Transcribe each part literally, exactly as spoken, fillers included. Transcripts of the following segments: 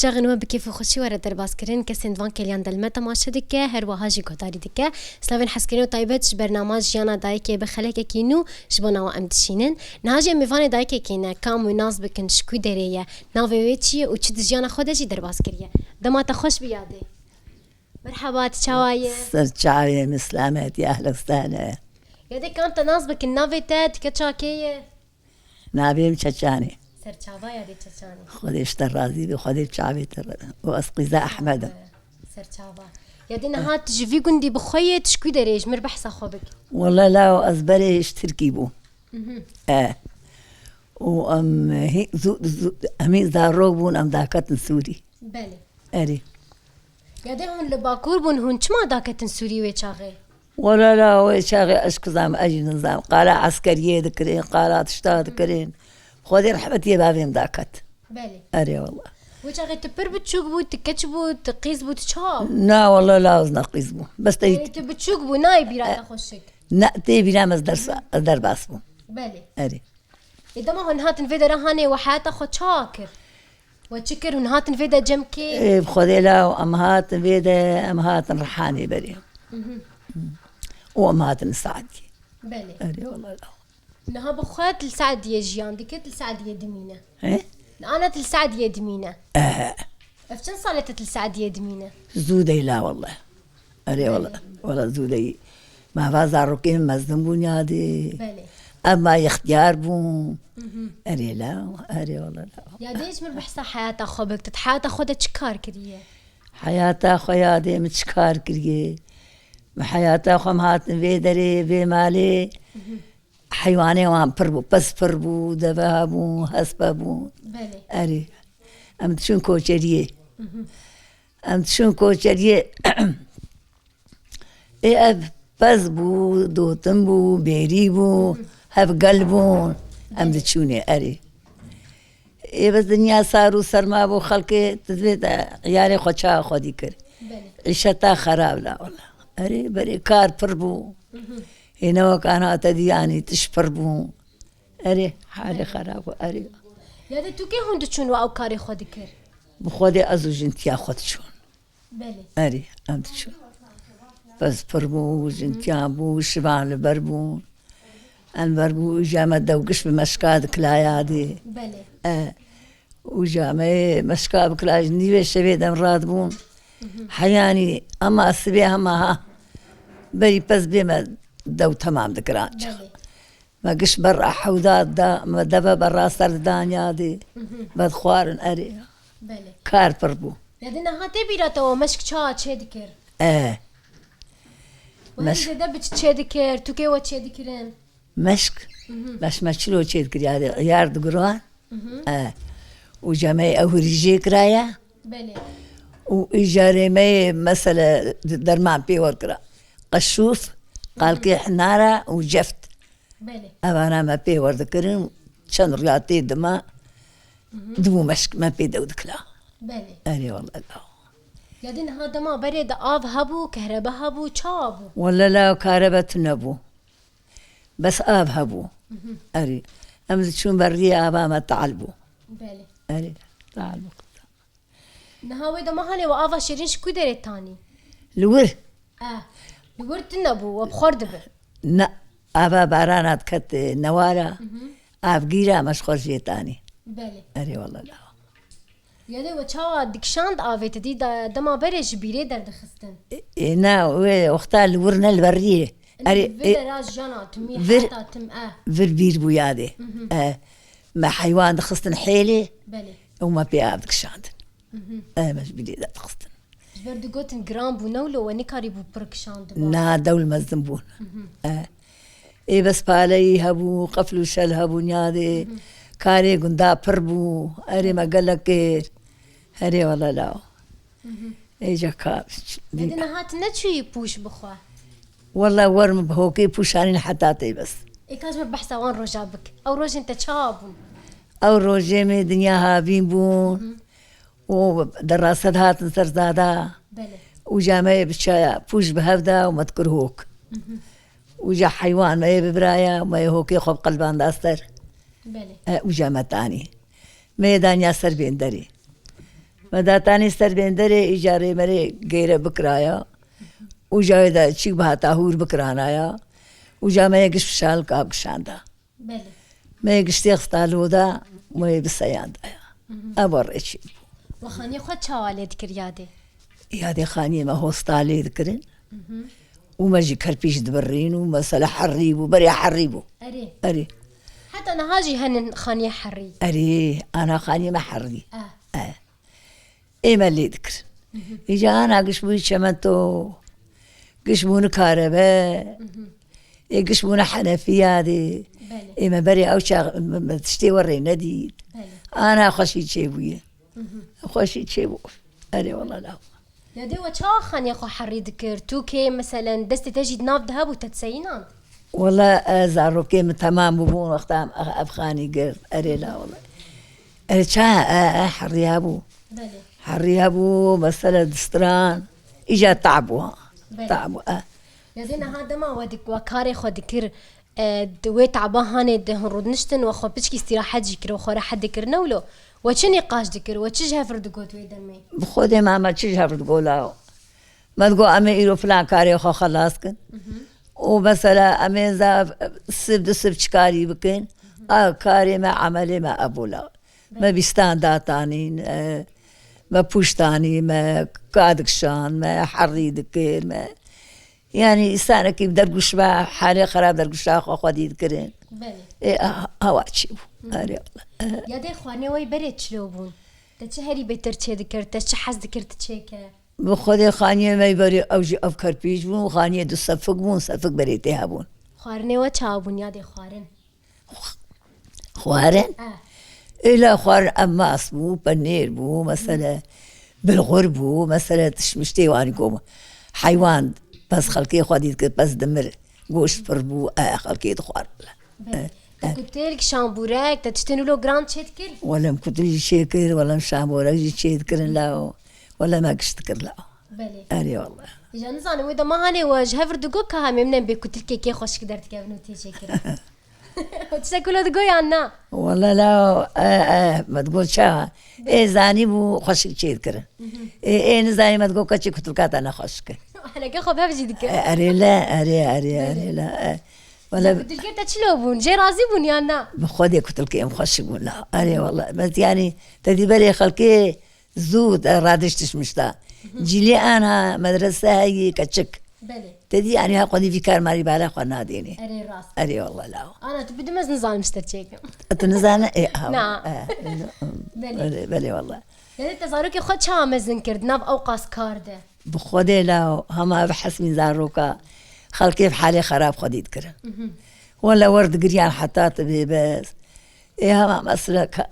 Çaxên we bi kêf û xweşî were derbas kirin, kesên di van kêliyan de li me temaşe dike, her wiha jî guhdarî dike. Slavên hezkirin û taybet ji bernama Jiyana Dayikê bi xelekekî nû ji bo nawa em dişînin. Niha jî em mêvanê dayikekî ne, ka em wê nas bikin ji ku derê ye, navê wê çi ye û çi di jiyana xwe de jî derbas kiriye. Dema te xweş bi yadê. Merhaba, tu çawa ye? Ser çavê min, selamet, ya ehlen sehlen. Yadê, ka em te nas bikin, navê te, tu keça kê ye? Navê min Çeçan e. Serçava yadê Çeçanê. Xwedê ji te razî be, Xwedê bi çavê te re. Û ez qîza Ehmed im. Serçava. Yadê, niha tu ji vî gundî bi xwe yê, tu ji ku derê, ji mir behsa xwe bik. Wele law ez berê ji Tirkî bûm. Mhm. E. Û em hî, zû, zû, em hî zarok bûn, em daketin Sûrî. Belê. Erê. Yadê, hûn li Bakur bûn, hûn çima daketin Sûrî wê çaxê? Wele la wê çaxê ez kuzam, ez jî nizam. Qala eskeriyê dikirin, qala tişta dikirin. Xwedê rehmetiyê bavê min daket. Belê. Erê wele. Wê çaxê tu pir biçûk bû, tu keç bû, tu qîz bû, tu çawa bû? Na wele la ez ne qîz bû. Bes te Yanî tu biçûk bû, nayê bîra te xweşik. Ne, tê bîra me ez dersa, ez derbas bûm. Belê. Erê. Ê dema hûn hatin vê dera hanê we heyata xwe çawa kir? We çi kir? Hûn hatin vê de cem kê? Ê, bi Xwedê law em hatin vê de, em hatin Rihanê berê. Mhm. Û em hatin Saediyê. Belê. Erê, wele law. Niha bi xwe tu li Saediyê jiyan dikir, tu li Saediyê dimîne. He? Ana tu li Saediyê dimîne. Ehe. Ev çend sal e tu li Saediyê dimîne? Zû dey la wele. Erê wele, wele zû dey. Me va zarokê min mezin bûn yadê. Belê. Ev ma ixtiyar bûn. Mhm. Erê la, erê wele la. Yadê, ji mir behsa heyata xwe bik, tu di heyata xwe de çi kar kiriye? Heyata xwe yadê min çi kar kiriye? Min heyata xwe em hatin vê derê, vê malê. Mhm. Heywanê wan pir bû, pez pir bû, deve hebûn, hesp hebûn. Belê. Erê. Em diçûn koçeriyê. Mhm. Em diçûn koçeriyê. Ê ev pez bû, dotin bû, bêrî bû, hevgel bûn. Em Belê. Diçûnê, erê. Ê bes dinya sar û serma bû, xelkê tu divê te iyarê xwe çawa xwedî kir. Belê. Îşeta xerab la wela. Erê berê kar pir bû. Mhm. Hê ne wek ana te dî, yanî tiş pir bû. Erê, halê xerab bû, erê. Yadê, tu kê hûn diçûn û ew karê xwe dikir? Bi Xwedê ez û jintiya xwe diçûn. Belê. Erê, em diçûn. Pez pir bû, jintiyan bû, şivan li ber bûn. Em li ber bû, îja me dew giş bi meşka dikila yadê. Belê. E, û îja me meşka bikila ji nîvê şevê dem radibûn. Mhm. Heyanî, hema sibê hema ha. Berî pez bê me dew temam dikiran. Belê. Me giş berra hewda da, me deve berra ser didan yadê. Mhm. Vedixwarin erê. Belê. Kar pir bû. Yadê, niha tê bîra te o meşk çawa çê dikir? E. We Meşk. Hindê de bi çi çê dikir? Tu kê we çê dikirin? Meşk? Mhm. Meşk me çilo çê dikir yadê. Yar digiran. Mhm. E. Û cemê ew hurî jê kiraya. Belê. Û îjarê me yê mesele derman pê wer kira. Qeşûf, qalkê hinara û ceft. Belê. Evana me pê werdikirin, çend riya tê dima, Mhm. dibû meşk me pê dew dikila. Belê. Erê wele la. Yadê niha dema berê de av hebû, kehrebe hebû, çawa bû? Wele la karebe tune bû. Bes av hebû. Mhm. Erê. Em diçûn ber riyê ava me tal bû. Belê. Erê. Tal bû. Niha wê dema hanê we ava şêrîn ji ku derê tanî? Li wir. Eh, li wir tune bû, we bi xwe dibe. Ne, ava barana diket, e, newara, Mhm. avgîra me ji xwe jê tanî. Belê. Erê wele la. Yadê we çawa dikişand avê te dî da-, dema berê ji bîrê derdixistin? E, e, na, wê wexta li wir ne li beriyê. Erê, Vê e, dera jiyana timî vir, heta tim e. vir bîr bû yadê. Mhm. E, me heywan dixistin hêlê, Belê. û me pê av dikişandin. Mhm. E, me ji bîrê derdixistin. Ji ber digotin giran bû, ne wilo we nikarîbû pir kişandiba. Na, dewl mezin bûn. Mhm. E. Ê bes paleyî hebû, qefl û şel hebûn yadê. Mhm. Karê gunda pir bû. Erê me gelek kir. Herê wele la. Mhm. Ê ca ka. Yadê niha tu neçûyî pûş bixwe? Wele wer min bi hokê pûşanîn heta tê bes. Ê ka ji me behsa wan roja bik. Ew rojên te çawa bûn? Ew rojê me dinya havîn bûn. Mhm. û derased hatin ser zada. Belê. Û cameyê bi çaya pûş bi hev da û me dikir hok. Mhm. Û ca heywan me yê bibiraya û me yê hokê xwe bi qelban da ser. Belê. E, û ca me tanî. Me yê danya ser bênderê. Me datanî ser bênderê, îca rê me rê gêre bikiraya. Û ca wê de çîk bihata hûr bikiranaya. Û ca me yê giş bi şalika bikişanda. Belê. Me yê giştê xista loda, me yê biseyandaya. Ev rê çî bû. We xaniyê xwe çawa lê dikir yadê? Yadê xaniyê me hosta lê dikirin. Û me jî kerpîç dibirîn û mesela herî bû, berê herî bû. Erê. Erê. Heta niha jî henin xaniyê herî. Erê, ana xaniyê me herî. Eh. Eh. Ê me lê dikirin. Îca ana giş bûyî çemento, giş bûni karebe, ê giş bûni henefiya dê. Belê. Ê me berê ew çax me, me tiştê we rê nedît. Belê. Ana xweşî çêbûye. Xweşî çêbû. Erê wela la. Ya dê we çawa xaniyê xwe herî dikir? Tu kê meselen destê te jî di nav de hebû te diseyînand? Wela, e, zarokê min temam bûbûn wexta em, e, ev xanî girt. Erê la wela. Erê ça, e, e, heriya bû. Belê. Heriya bû, mesela distiran. Îca tab bû ha. Belê. Tab bû, e. Ya dê niha dema we dik-, we karê xwe dikir, e, di wê taba hanê di hin rûdiniştin we xwe piçkî îstîrahet jî kir û xwe rehet dikir ne wilo? We çi nîqaş dikir? We çi ji hev re digot wê demê? Bi Xwedê me, me çi ji hev re digot la? Me digot, "Em ê îro filan karê xwe xelas kin." Û mesela em ê zaf sib di sib çi karî bikin? A karê me, emelê me ev bû la. Me bîstan datanîn, e, me pûştanî, me ka dikişand, me herî dikir, me. Yanî, însanekî bi dergûş ve halê xerab dergûşa xwe xwedî dikirin. Belê. Ê, ha-, hewa çî bû. Erê wela. Ya dê xwarinê we berê çilo bûn? Te çi herî bêtir çê dikir? Te çi hez dikir tu çêke? Bi Xwedê xaniyê me berê ew jî ev kerpîç bûn, xaniyê du sefik bûn, sefik berê tê hebûn. Xwarinê we çawa bûn ya dê xwarin? Xwarin? Eh. Êla xwarin ev mas bû, penêr bû, mesele bilxur bû, mesele tişmiştê wanî ku heywan pez xelkê xwedî dikir, pez dimir, goşt pir bû, e, xelkê dixwar. Belê. Eh, eh. Kutil, şambûrek, te tiştên wilo giran çê dikir? Wele em kutil jî çê kir, wele em şambûrek jî çê dikirin la. Wele me giş dikir la. Belê. Erê wele. Îja nizanim wê dema hanê we ji hev re digot ka hemê min em bê kutilkê kê xweşik derdikevin û tê çêkirin. Tiştek wilo digot yan na? Wele la, e, e, me digot ça? Ê zanî bû xweşik çê dikirin. Ê, ê nizanî me digot keçê kutilka te ne xweşik e. Heneke xwe bi hev jî dikir. E, erê le, erê, erê, erê le, e. Wele kutilkê te çilo bûn? Jê razî bûn yan na? Bi Xwedê kutilkê em xweşik bûn la. Erê wele. Bes yanî te dî berê xelkê Zû de radiş tişmiş da. Cîlê ana medrese heyî keçik. Belê. Te dî, yanî, ha xwedî vî kar marî bala xwe nadênê. Erê rast. Erê wallah la. Ana, tu bidime ez nizanim ji te çêkim. Tu nizane? Ê, ha. Na. E, belê. Belê, belê wallah. Yanî te zarokê xwe çawa mezin kir di nav ewqas kar de? Bi Xwedê la, hema ev hesmîn zaroka xelkê bi halê xerab xwedî dikirin. Wala wer digiriyan heta tu bê bes. Ê hema mesela ka-,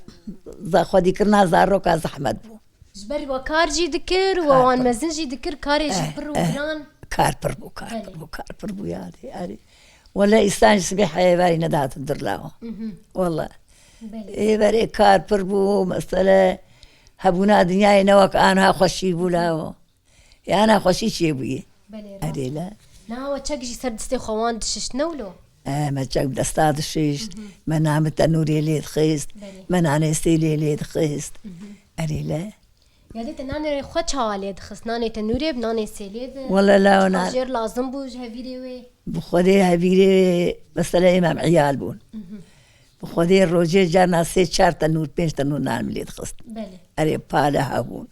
za-, xwedîkirina zaroka zehmet bû. Ji ber we kar jî dikir, we wan mezin jî dikir, karê jî pir û giran. Kar pir bû, kar pir bû, kar pir bû ya dê, erê. Wele îsan ji sibê heyê verî nedatin dir lawa. Wele. Belê. Ê verê kar pir bû, mesele hebûna dinyayê ne wek anha xweşî bû lawa. Yana xweşî çêbûyî. Belê, rast. Erê le. Niha we çek jî ser distê xwe wan dişişt ne wilo? E, me çek bi desta dişişt, me namê tenûrê lê dixist, me nanê sêlê lê dixist. Erê le. Ya dê te nanê xwe çawa lê dixist? Nanê tenûrê bi, nanê sêlê bi? Wele la, çiqa na- jêr lazim bû ji hevîrê wê? Bi Xwedê hevîrê wê, mesela ê me em îyal bûn. Bi Xwedê rojê carna sê çar tenûr, pênc tenûr nan min lê dixist. Belê. Erê pale hebûn.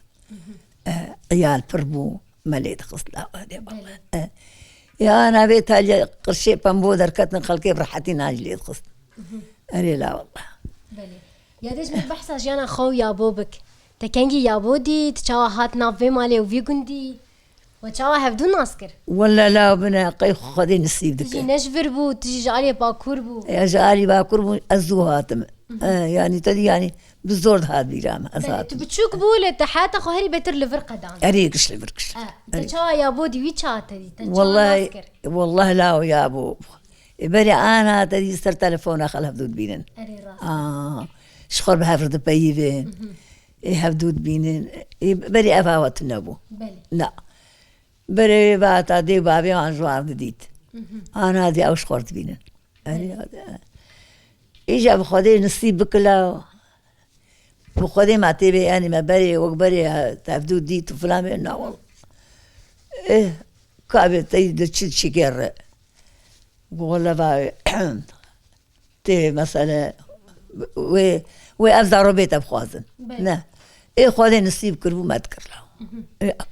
E, îyal pir bû, me lê dixist la, erê wele. E, ya navê taliye qirşê pembo derketin, xelkê bi rehetî nan jî lê dixist. Erê la wele. Belê. Ya dê ji min behsa jiyana xwe û yabo bik. Te kengî yabo dît, çawa hat nav vê malê û vî gundî? We çawa hevdû nas kir? Wele la bine, qey Xwedê nisîb dike. Tu jî ne ji vir bû, tu jî ji aliyê bakur bû. Ya ji alî bakur bû, ez zû hatim. E, yanî te dî, yanî bi zor dihat bîra me, ez hatim. Belê, tu biçûk bû, lê te heta xwe herî bêtir li vir qedand. Erê giş li vir giş. E, te çawa yabo dî, wî çawa te dî, te çawa nas kir? Wellahî, wellahî la ya bû. E, berê ana te dî ser telefona xwe hevdû dibînin. Erê rast. Aa, ji xwe bi hev re dipeyivin. Ê hevdû dibînin. Ê berê ev awa tune bû. Belê. Na. Berê ve heta dê bavê an ji wan didît. Ana dê ew ji xwe re dibînin. Erê, îca bi Xwedê nisîb bikila. Bi Xwedê ma tê bê, yanî me berê, wek berê, e, tevdû dît û filan bê, na wala. Eh, ka bê te de çi çiker re. Wala va, tê mesela, wê, wê ev zaro bê te bixwazin. Belê. Ne. Ê Xwedê nisîb kiribû me dikir law. Ê, ev.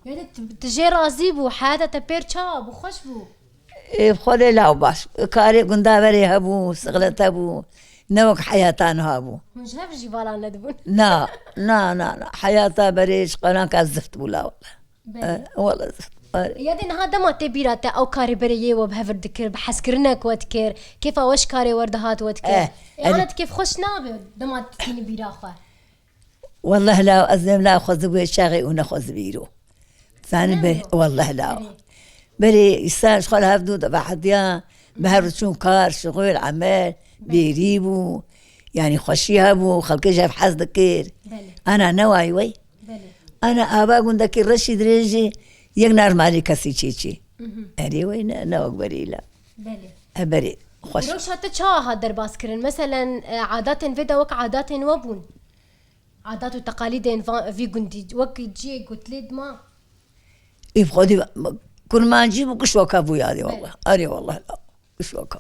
Yani tu, tu jê razî bû, heyata te pêr çawa bû, xweş bû? Ê, Xwedê law baş. Karê gunda verê hebû, sixlet hebû. Ne wek heyata niha bû. Hûn ji hev jî vala nedibûn. Na, na, na, na. Heyata berê ji qenaka zift bû law. Belê. E, wala zift. Are. Ya de niha dema tê bîra te ew karê berê yê we bi hev re dikir, bi hezkirinek we dikir, kêfa we ji karê we re dihat we dikir. Eh, Ê, erê. Ana tu kêfxweş nabe dema tu tînî bîra xwe? Wallah la ez nem la xwezibû çaxê û nexwezibî îro. Zanî be, Nemro. Wallah la. Erê. Berê îsan ji xwe li hev dû de vehediya, bi hev re çûn kar, şixul, emel, Belê. Bêrî bû. Yanî xweşî hebû, xelkê ji hev hez dikir. Belê. Ana ne wayî wey? Belê. Ana ava gundekî reşî dirêjî yek nar malê kesî çêçî. Mhm. Erê wey ne, ne wek berî la. Belê. E berê, xweş. Rewşa te çawa hat derbas kirin? Meselen, e, adatên vê de wek adatên we bûn? Adat û teqalîdên va-, vî gundî, wek ciyê gotilê dima? Ê bi Xwedê kurmancî bû, giş weka bû yadê Belê. Wallah. Erê wallah la. Giş weka.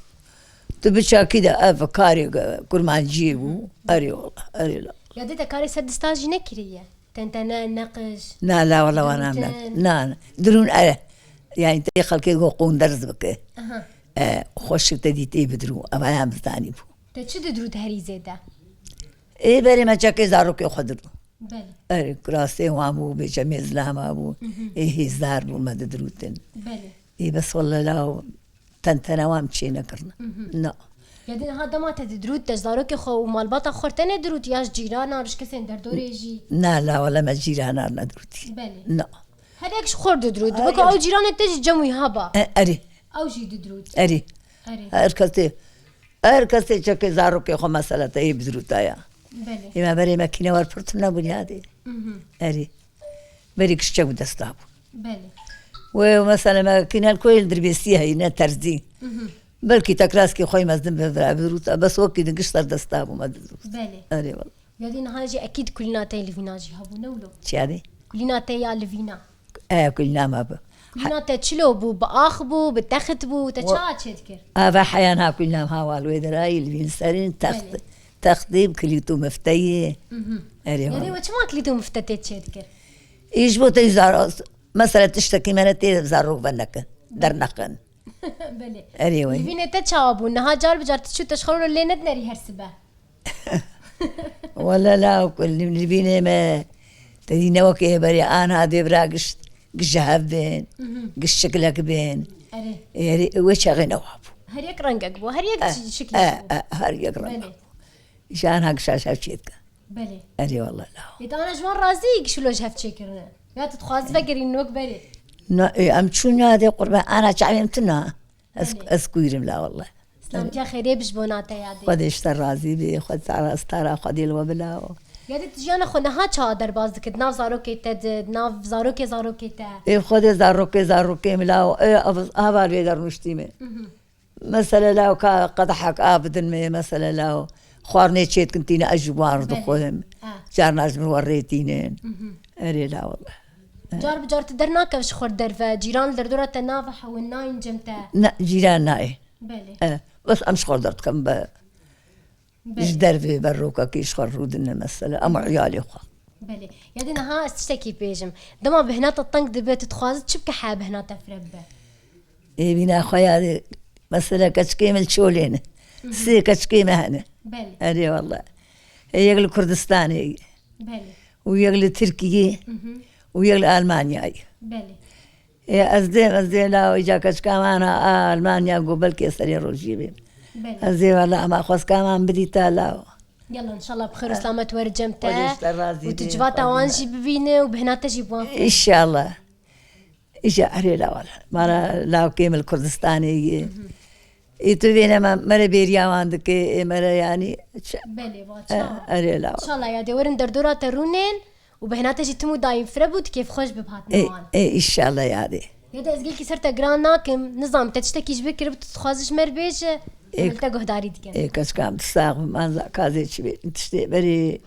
Tu biçakî de ev karê kurmanciyê bû. Erê wallah. Erê la. Ya dê te karê ser dista jî nekiriye? Tentene, neqij, Na la wala wana dirûtin. Na, na. Dirûn e. Yani te xelkê go qûn derz bike. Aha. E, xweşik te dîtê bidirû. Eva ya bizdanî bû. Te çi didirût herî zêde? Ê berê me çekê zarokê xwe dirû. Belê. Erê, kurasê wan bû, bê çemê zilama bû. Mhm. Ê hêzdar bû me didirûtin. Belê. Ê bes walla la tentene wan çê nekirine. Mhm. Na. Ya de niha dema te didirût, te zarokê xwe û malbata xwe tenê dirût ya ji cîranan, ji kesên derdorê jî? Na la wala me cîranan nedirûtî. Belê. Na. Her yek ji xwe didirût. Her Weke yek. Ew cîranê te jî cem wî haba. E, erê. Ew jî didirût. Erê. Erê. Her kesê, her kesê çekê zarokê xwe mesela te yê bidirûtaya. Belê. Ê me berê me kîne wer pir tune bûn yadê. Mhm. Erê. Berê kişçek bi desta bû. Belê. Wê mesela me kîne li koyê li dirbêsiyê heyî ne terzî. Mhm. Belkî tekraskê xwe yê mezin bi vira bidirûta. Bes wekî din giş ser desta bû me didirût. Belê. Erê wala. Ya dî niha jî ekîd kulîna te li vîna jî hebû, ne wilo? Çi ya dî? Kulîna te ya li vîna. E, kulîna me bi. Kulîna te çilo bû, bi ax bû, bi text bû, te Wa- çawa çê dikir? Ava heyan ha kulîna me ha wal wê derayî li vîn serin text, Belê. Textî bi kilît û mifteyê. Mhm. Erê Ya dê wala. we çima kilît û mifte tê çê dikir? Îş bo te zar-, mesela tiştekî me ne tê zarok veneke, derneqin. Belê. Erê wê. Nivînê te çawa bû? Niha car bi car tu çû te ji xwe re lê nedinerî her sibe? Wele la ku li, li vînê me te dî ne wekê berê ana dê bira giş, giş ji hev bên, Mhm. giş şiklek bên. Erê. Erê, wê çaxê newa bû. Her yek rengek bû, her yek Eh, şiklek eh, bû. Eh, her yek rengek Belê. bû. Ji ana gişa ji hev çê dike. Belê. Erê wele la. Ê, te ana ji wan razî giş wilo ji hev çêkirine? Ya tu dixwazî vegerîn wek berê? Na, ê, em çûn ya dê qurban, ana çavê em tuna. Ez, Belê. Ez kûr im la wele. Silamtiya xêrê bi ji bona te ya dê. Xwedê ji te razî bê, Xwedê tara stara Xwedê li we bila. Ya dê tu jiyana xwe niha çawa derbas dikir? Di nav zarokê te de, di nav zarokê zarokê te? Ê Xwedê zarokê zarokê min la, ê, av-, avar vê de rûniştî me. Mhm. Mesela la ka qedehek av bidin me, mesela la xwarinê çê dikin tîne ez ji wan Belê. dixwim. Ha. Carna ji min werê tînin. Mhm. Erê la wele. Car bi car tu dernakev ji xwe derve, cîran li derdora te nave hewin nayên cem te? Ne, cîran nayê. Belê. E, bes em ji xwe derdikevin be. Belê. Ji dervê ber rokekê ji xwe rûdine mesela, em û iyalê xwe. Belê. Ya dê niha ez tiştekî bêjim. Dema bihna te teng dibe, tu dixwazî çi bike heya bihna te fire bibe? Ê bîna xwe ya dê, mesela keçikê min li Çolê ne. Mhm. Sê keçikê me hene. Belê. Erê wele. Ê yek li Kurdistanê ye. Belê. Û yek li Tirkiyê. Mhm. Û yek li Almanyayê. Belê. Ê, ez dêm, ez dêm la îca keçika wan a, a Almanya go belkî ez serê rojî bêm. Belê. Ez dê wela ema xwezka wan bidîta la. Yalla, inşallah bi xêr û selamet were cem te. Xwedê ji te razî Û tu be, civata Xwedê wan me- jî bibîne û bihna te jî bi wan bike. Înşallah. Îşe erê la wala. Mara lawkê min li Kurdistanê ye. Mhm. Ê tu vêne me, mere bêriya wan dike, ê mere yanî ç-, Belê, va e, çawa? Erê la wala. Înşallah ya dê werin derdora te rûnên. Û bihna te jî tim û dayîm fire bû, tu kêfxweş bî bi hatina Ê, wan. Ê, înşallah yadê. Ya de ez gelkî ser te giran nakim, nizam te tiştekî ji bîr kiribû, tu dixwazî ji me re bêje, Ê, em li te guhdarî dikin. Ê, keçika min tu sax bî, man za-, kazê çi bê, tiştê berê,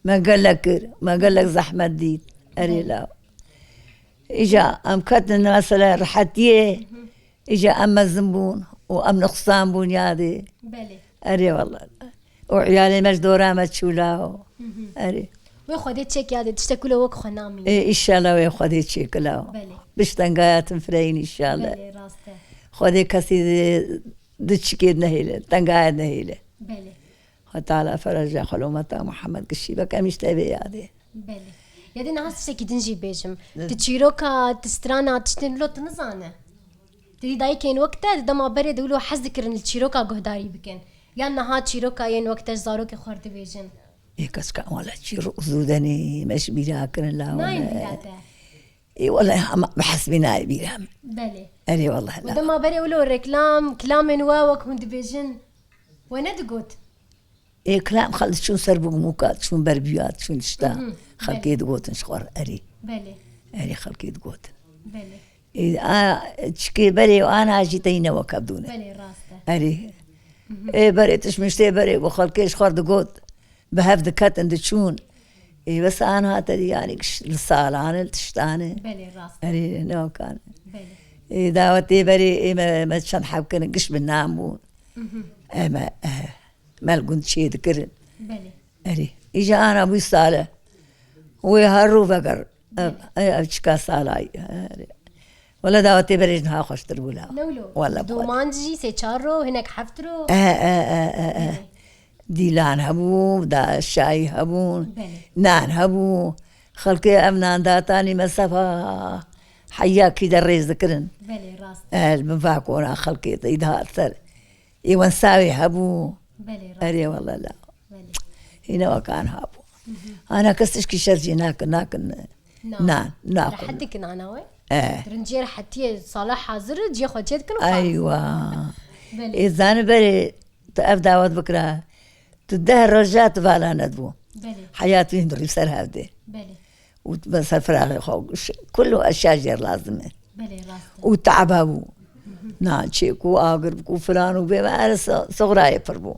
Me gelek kir, me gelek zehmet dît. Erê law. Îca em ketin mesela rehetiyê, îca em mezin bûn û em nuqsan bûn yadê. Belê. Erê wela. Û iyalê me ji dora me çû law. Erê. Wê Xwedê çêk yadê, tiştek wilo wek xwe namîne. Ê, îşallah wê Xwedê çêk law. Belê. Biş tengaya tim fireyîn îşallah. Belê, rast e. Xwedê kesî di, di çikê nehêle, tengaya nehêle. Belê. Xwe Teala fereca xwe li ummeta Muhammed gişî bike, em îşte vê yadê. Belê. Ya dê niha tiştekî din jî bêjim. Ne? Tu çîroka, tu strana, tiştên wilo tu nizane? Tu dî dayikên wek te, di dema berê de wilo hez dikirin li çîroka guhdarî bikin. Yan niha çîroka yên wek te ji zarokê xwe re dibêjin? Ê keçka wele çîrok zû denê, me ji bîra kirin la Nayên wele. Bîra te. Ê wele hema bi hesbî nayê bîra min. Belê. Erê wele Û la. Dema berê wilo reklam, kilamên we wek hûn dibêjin, we nedigot? Ê, kilam xwe diçûn ser bûk mûka, diçûn ber bûya, diçûn tişta. Mhm, xelkê belê. Digotin ji xwe re, erê. Belê. Erê, xelkê digotin. Belê. Ê, a, çikê berê û ana jî teyî ne wek hevdû ne. Belê, rast e. Erê. Mhm. Ê, berê tişt miştê berê ku xelkê ji xwe re digot, bi hev diketin, diçûn. Ê, bes ana te dî, yanî, giş-, li salan e, li tiştan e. Belê, rast e. Erê, ne wek an e. Belê. Ê, dawetê berê, ê, me, me çend heb kirin, giş bi nan bûn. Mhm. Ê, me, eh, me li gund çê dikirin. Belê. Erê. Îja ana bû sale. Wê her rû veger. Belê. Ev, ev çika sala ye. Erê. Wele dawetê berê ji niha xweştir bû la. Ne wilo? Wele Doman jî sê çar ro, hinek heft ro. E, e, e, e, e. Belê. Dîlan hebû, da şayî hebûn, Belê. Nan hebû. Xelkê ev nan datanî me sefa heyakî de rêz dikirin. Belê, rast. E, li bin vakona xelkê de îdihat ser. Ê wensawê hebû. Belê, rast. Erê wele la. Belê. Hîne wekan habû. Mhm. Ana kes tişkî şer jî nakin, nakin. Na. Nan, nakin. Rehet dikin ana we? Eh. Rincê rehetiyê sala hazir, cihê xwe çê dikin û xas. Eywa. Belê. Ê zanî berê tu ev dawet bikira, tu deh roja tu vala nedibû. Belê. Heyat wî hundirî ser hevdê. Belê. Û tu ser firaxê xwe, ş-, kul û eşya jêr lazim e. Belê, rast e. Û te'ba bû. Mhm. Na, çêk û agir bû, filan û bê, me ere so-, soxrayê pir bû.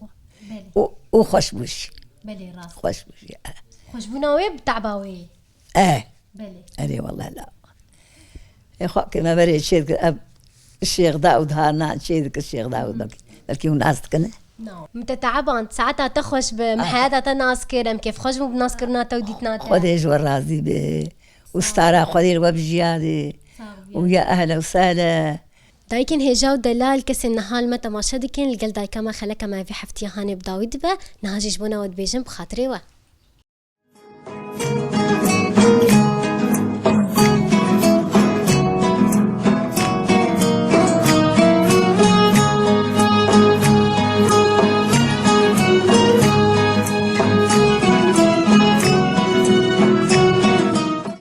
Belê. Û, û xweş bû jî. Belê, rast. Xweş bû jî. Xweşbûna wê bi te'ba wê ye. Eh. Belê. Erê, wele la. Ê xwe ke me berê çê dikir, ev Şêx Daûd ha nan çê dikir, Şêx Daûd belkî, belkî hûn nas dikin. No. Min te te'eband, saeta te xweş be, min Ah. heyata te nas kir, em kêfxweş bûn bi naskirina te û dîtina te. Xwedê ji we razî be. Û stara Xwedê li we bi jiya de. Sağ ol. Û ya ehle û sehle. Dayikên hêja û delal, kesên niha li me temaşe dikin, li gel dayika me xeleka me vê heftiya hanê bi dawî dibe, niha jî ji bona we dibêjin bi xatirê we.